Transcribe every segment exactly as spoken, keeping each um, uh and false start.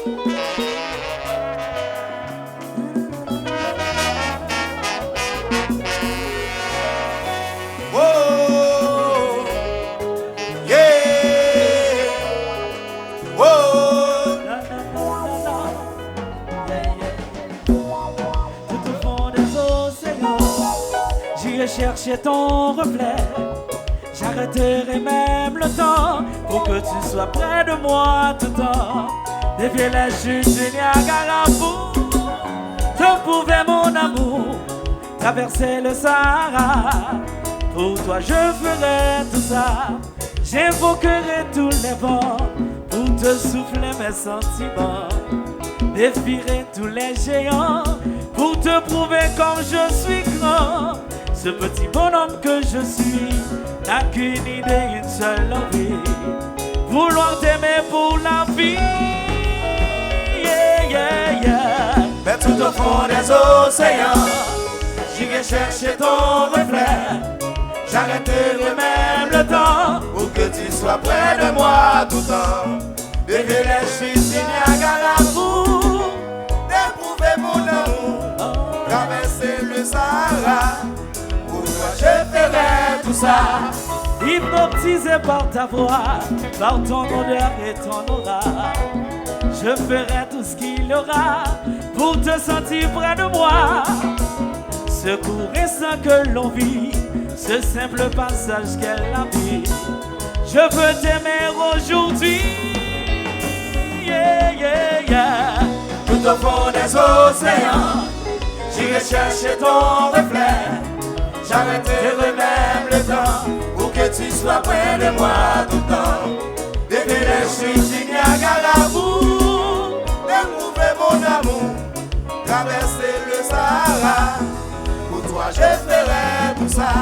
Oh, yeah. Oh. Tout au fond des océans, j'irai chercher ton reflet. J'arrêterai même le temps pour que tu sois près de moi tout le temps. Dévier les chutes du Niagara pour te prouver mon amour. Traverser le Sahara, pour toi je ferai tout ça. J'invoquerai tous les vents pour te souffler mes sentiments. Défierai tous les géants pour te prouver comme je suis grand. Ce petit bonhomme que je suis n'a qu'une idée, une seule envie. Vouloir t'aimer pour la vie. Yeah, yeah, yeah. Mais tout au fond des océans, j'irai chercher ton reflet. J'arrêterai même le temps pour que tu sois près de moi tout le temps. Dévier les chutes du Niagara pour te prouver mon amour. Traverser le Sahara, pour toi je ferai tout ça. Hypnotisé par ta voix, par ton odeur et ton aura, je ferai tout ce qu'il y aura pour te sentir près de moi. Ce court instant que l'on vit, ce simple passage qu'est la vie. Je veux t'aimer aujourd'hui. Yeah, yeah, yeah. Tout au fond des océans, j'irai chercher ton reflet. J'arrêterai même le temps pour que tu sois près de moi tout le temps. Dévier les chutes du Niagara pour te prouver mon amour. Traverser le Sahara, pour toi je ferai tout ça.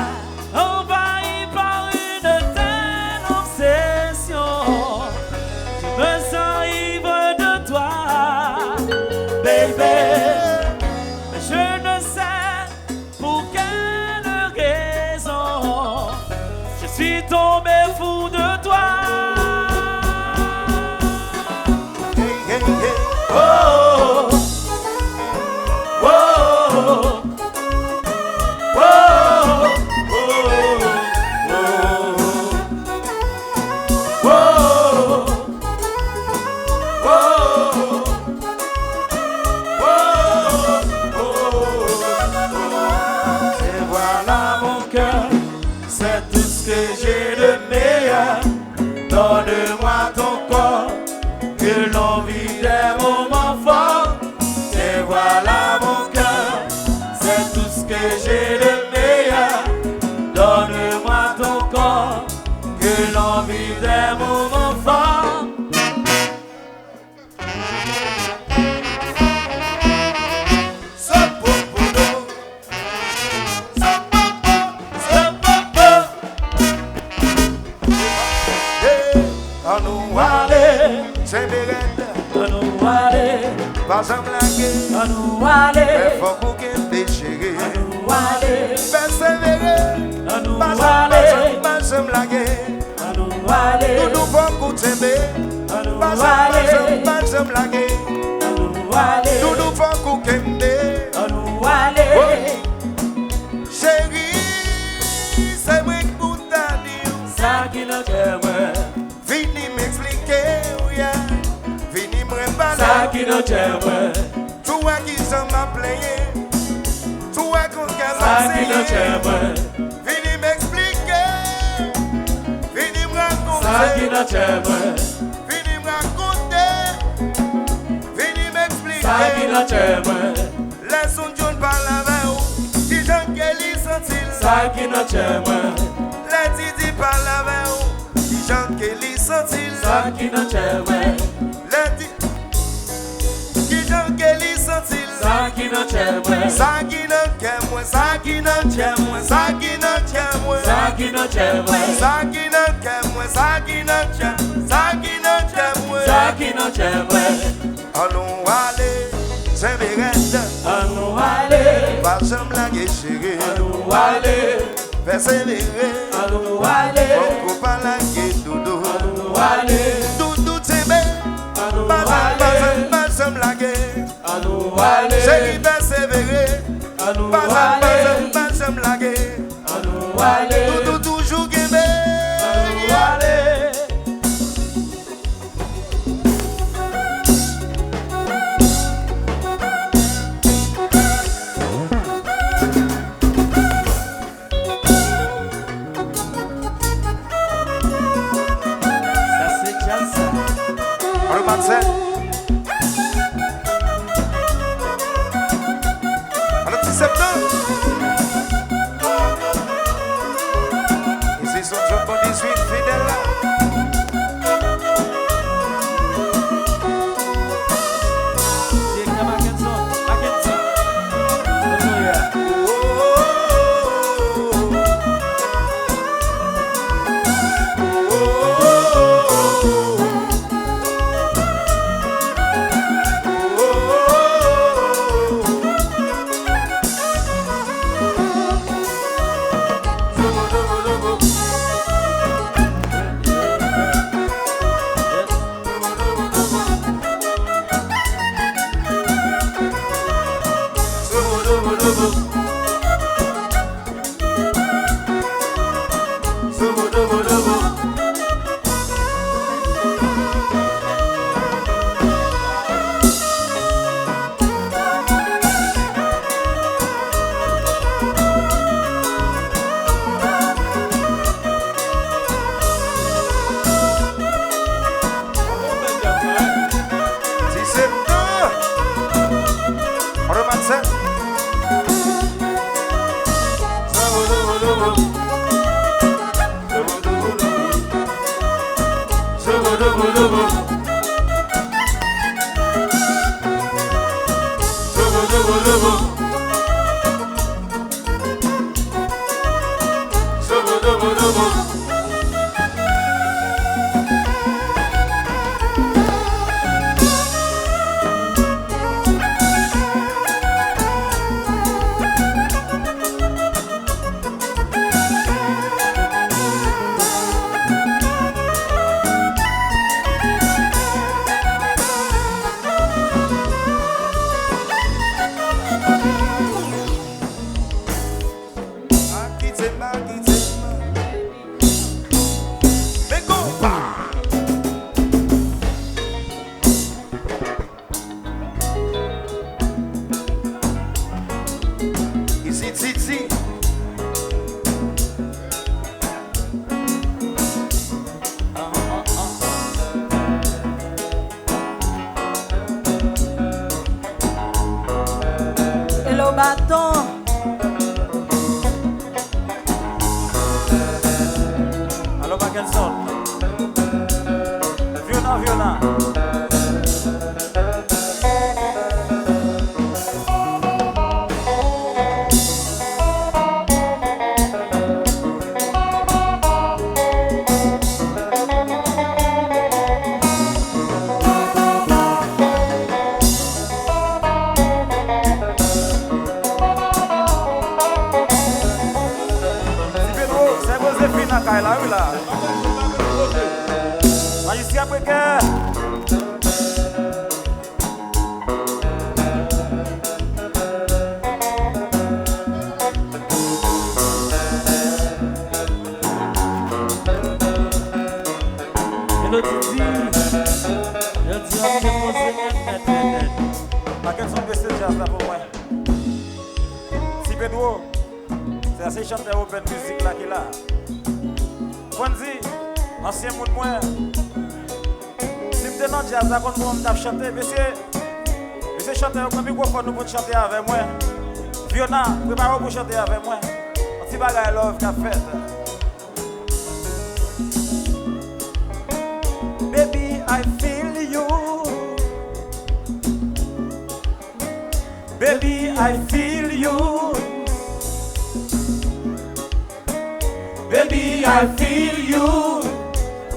Envahi par une telle obsession, je me sens ivre de toi, baby. Je ne sais pour quelle raison, je suis tombé fou de toi. Hey, hey, hey. Oh, oh, oh. Et voilà mon cœur, c'est tout ce que j'ai de meilleur. Donne-moi ton corps, que l'on vit des moments forts. Tiens, voilà mon cœur, c'est tout ce que j'ai de meilleur. Donne-moi ton corps, que l'on vit des moments forts. Hey, annou ale, senbe rèd. Annou ale, pa janm lage. Annou ale, men fòk ou kenbe cheri. Annou ale, pèsevere. Annou ale, pa janm, pa janm, pa janm lage. Annou ale. Doudou fòk ou kenbe. Annou ale. Pa janm, pa janm, pa janm lage. Annou ale. Doudou fòk ou kenbe. Annou ale. Cheri, se mwen k pou ta di w sa ki nan kè mwen. Vini m eksplike w, yeah. Vini mwen pale. Sa ki nan kè mwen. Tou wè kijan m ap plenyen. Tou wè kon kè m ap senyen. Sa ki nan kè mwen. Vini m eksplike. Vini m rakonte. Sa ki nan kè mwen. Vini m rakonte. Vini m eksplike. Sa ki nan kè mwen. Lè Soundjoe pale avè w, kijan ke li santi l? Sa ki nan kè mwen. Lè Didi pale avè w, kijan ke li santi l? Sa ki nan kè mwen. Lè Di-, kijan ke li santi l? Sa ki nan kè mwen. Sa ki nan kè mwen, sa ki nan kè mwen, sa ki nan kè mwen. Sa ki nan kè mwen. Sa ki nan kè mwen, sa ki nan kè mwen, sa ki nan kè mwen. Sa ki nan kè mwen. Annou ale, senbe rèd. Annou ale. Pa janm lage cheri. Annou ale. Pèsevere. Annou ale. Fòk ou pa lage doudou. Annou ale. Doudou kenbe. Annou ale. Pa janm, pa janm, pa Cheri pèsevere, pa janm, pa janm, pa janm lage. Toutou toujou kenbe. Sa se djaz sa. Ann pase. Ann ti septan. Isi se yon djòb pou dizuit fidèl la. Direktè Mackenson, Mackenson. Kote w ye a? Ti septan. Ann pase. Pa kite m, pa kite m. Men konpa. Isi Titi. Hello, baton. Alo, Mackenson. Fiona, Fiona. Ti Pedro, sè Jozefin nan kay la, wi, la. Majistra Prekè. Hello, Titi. Jodi a, m te poze nèt, nèt, nèt, nèt. Mackenson bese djaz la pou mwen. Ti Pedro, sa se chantè open mizik la ki la. Fondy, ansyen moun mwen. Si m te nan djaz la, konn kòman m t ap chante. Mesye, mesye chantè yo, pran mikwofòn nou pou n chante avè mwen. Fiona, prepare w pou chante avè mwen. Yon ti bagay love k ap fèt. Baby, I feel you. Baby, I feel you. Baby, I feel you.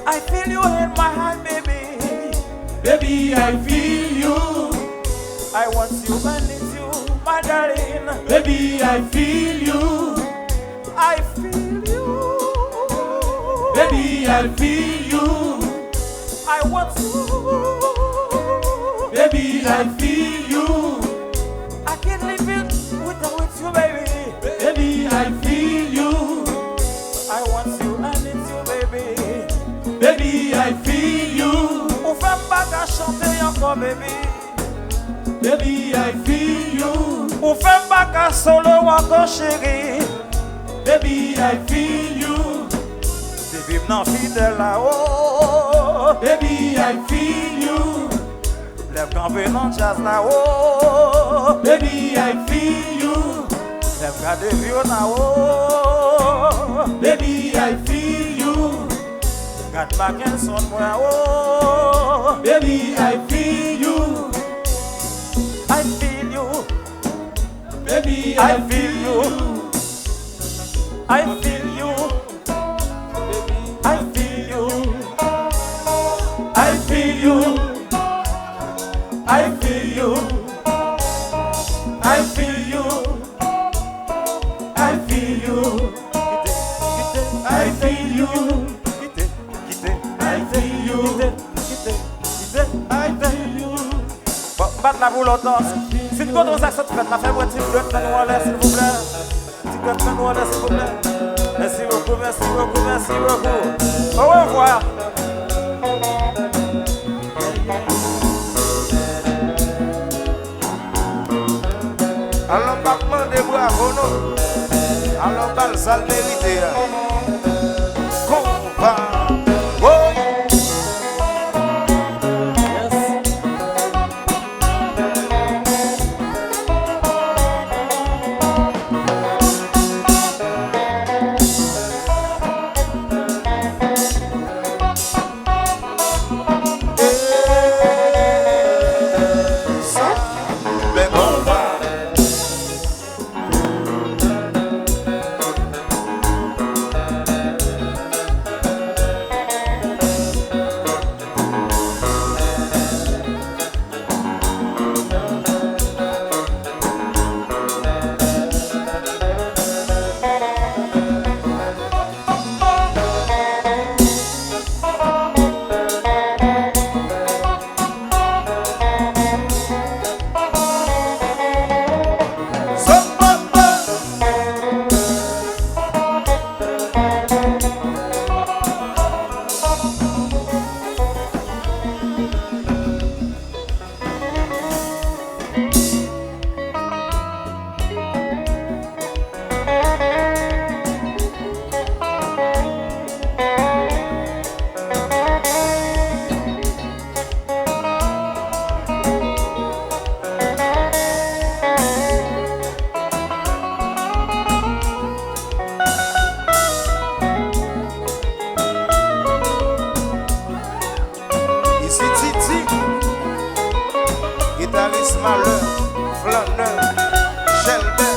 I feel you in my heart, baby. Baby, I feel you. I want you, I need you, my darling. Baby, I feel you. I feel you. Baby, I feel you. I want you. Baby, I feel you. You, baby. Baby, I feel you. I want you, I need you, baby. Baby, I feel you. Ou fè m pa ka chante ankò, baby. Baby, I feel you. Ou fè m pa ka solo ankò, cheri. Baby, I feel you. Depi m nan fidèl la, oh. Baby, I feel you. Lè m kanpe nan djaz la, oh. Baby, I feel you. Lè m gade Fiona, oh. Baby, I feel you. Gad Mackenson mwen, oh. Baby, I feel you. I feel you. Baby, I feel you. I feel you. I feel you. I feel you. I feel you. I feel you. I feel you. I feel you. I feel you. Bon, m pa t la pou lontan. Si n kontan sa k sot fèt la, fè m wè ti dwèt nan nou anlè, silvouplè. Ti dwèt nan nou anlè, silvouplè. Mèsi bokou, mèsi bokou, mèsi bokou. Orevwa. Alò, m p ap mande bravo, non. Alò, ba l sa l merite a. Konpa. Woy! Isi Titi, gitaris Malè, Flannè, Chèlbè,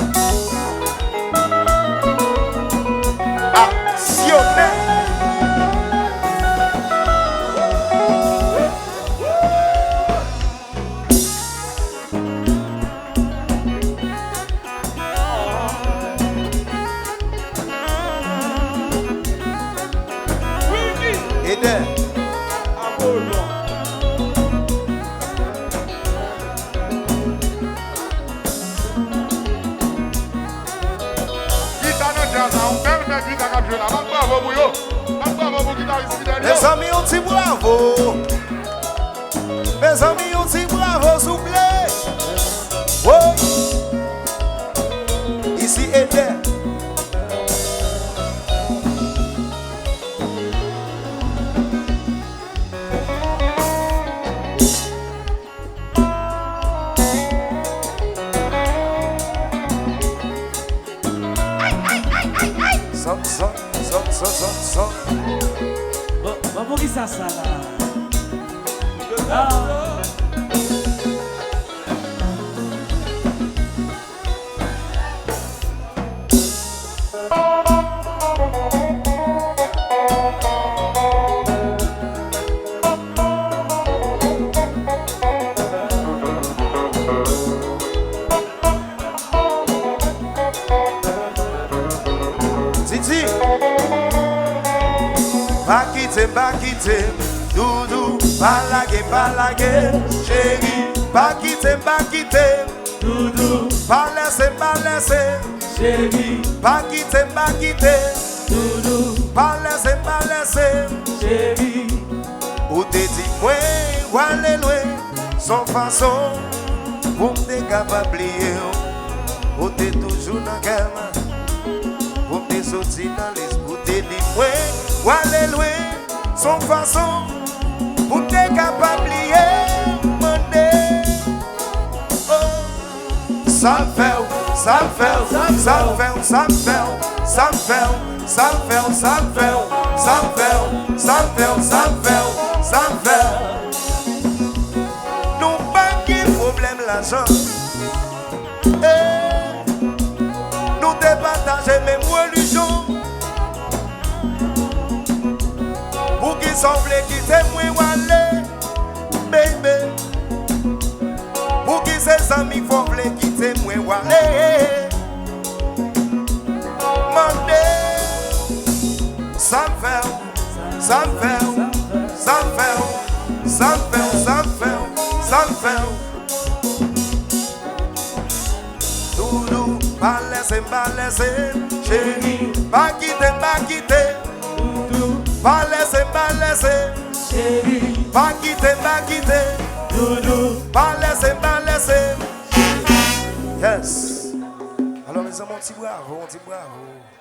aksyonè. Ede. Gita nan djaz la, yon bèl mèt gita k ap jwe la. Bat bravo pou yo. Bat bravo pou gitaris fidèl yo. Mezanmi, yon ti bravo. Mezanmi, yon ti bravo, souple. Woy! Isi Ede. Zòt, zòt, zòt, zòt, zòt, zòt. Bon, bon, poukisa sa la? Ah. Titi. Pa kite m, pa kite m, doudou. Pa lage m, pa lage m, cheri. Pa kite m, pa kite m, doudou. Pa lèse m, pa lèse m. Cheri, pa kite m, pa kite m. Doudou, pa lèse m, pa lèse m. Cheri, ou te di mwen w ale lwen. S on fason pou m te kapab bliye w. Ou te toujou nan kè m. Pou m te soti nan lespri, ou te di mwen w ale lwen. S on fason pou m te kapab bliye w. Mande, oh. Sa m fè w, sa m fè w, sa m fè w, sa m fè w, sa m fè w, sa m fè w, sa m fè w, sa m fè w, sa m fè w, sa m fè w, sa m fè w. Nou pa t gen pwoblèm lajan. Eh, nou te pataje menm relijyon. Poukisa w vle kite mwen w ale, baby? Pouki se zanmi fò w vle kite mwen w ale? Mande, sa m fè w, sa m fè w, sa m fè w, sa m fè w, sa m fè w, sa m fè w. Doudou, pa lèse m, pa lèse m, cheri, pa kite m, pa kite m. Doudou, pa lèse m, pa lèse m, cheri, pa kite m, pa kite m. Doudou, pa lèse m, pa lèse m. Yes. Alò, mezanmi, yon ti bravo, yon ti bravo.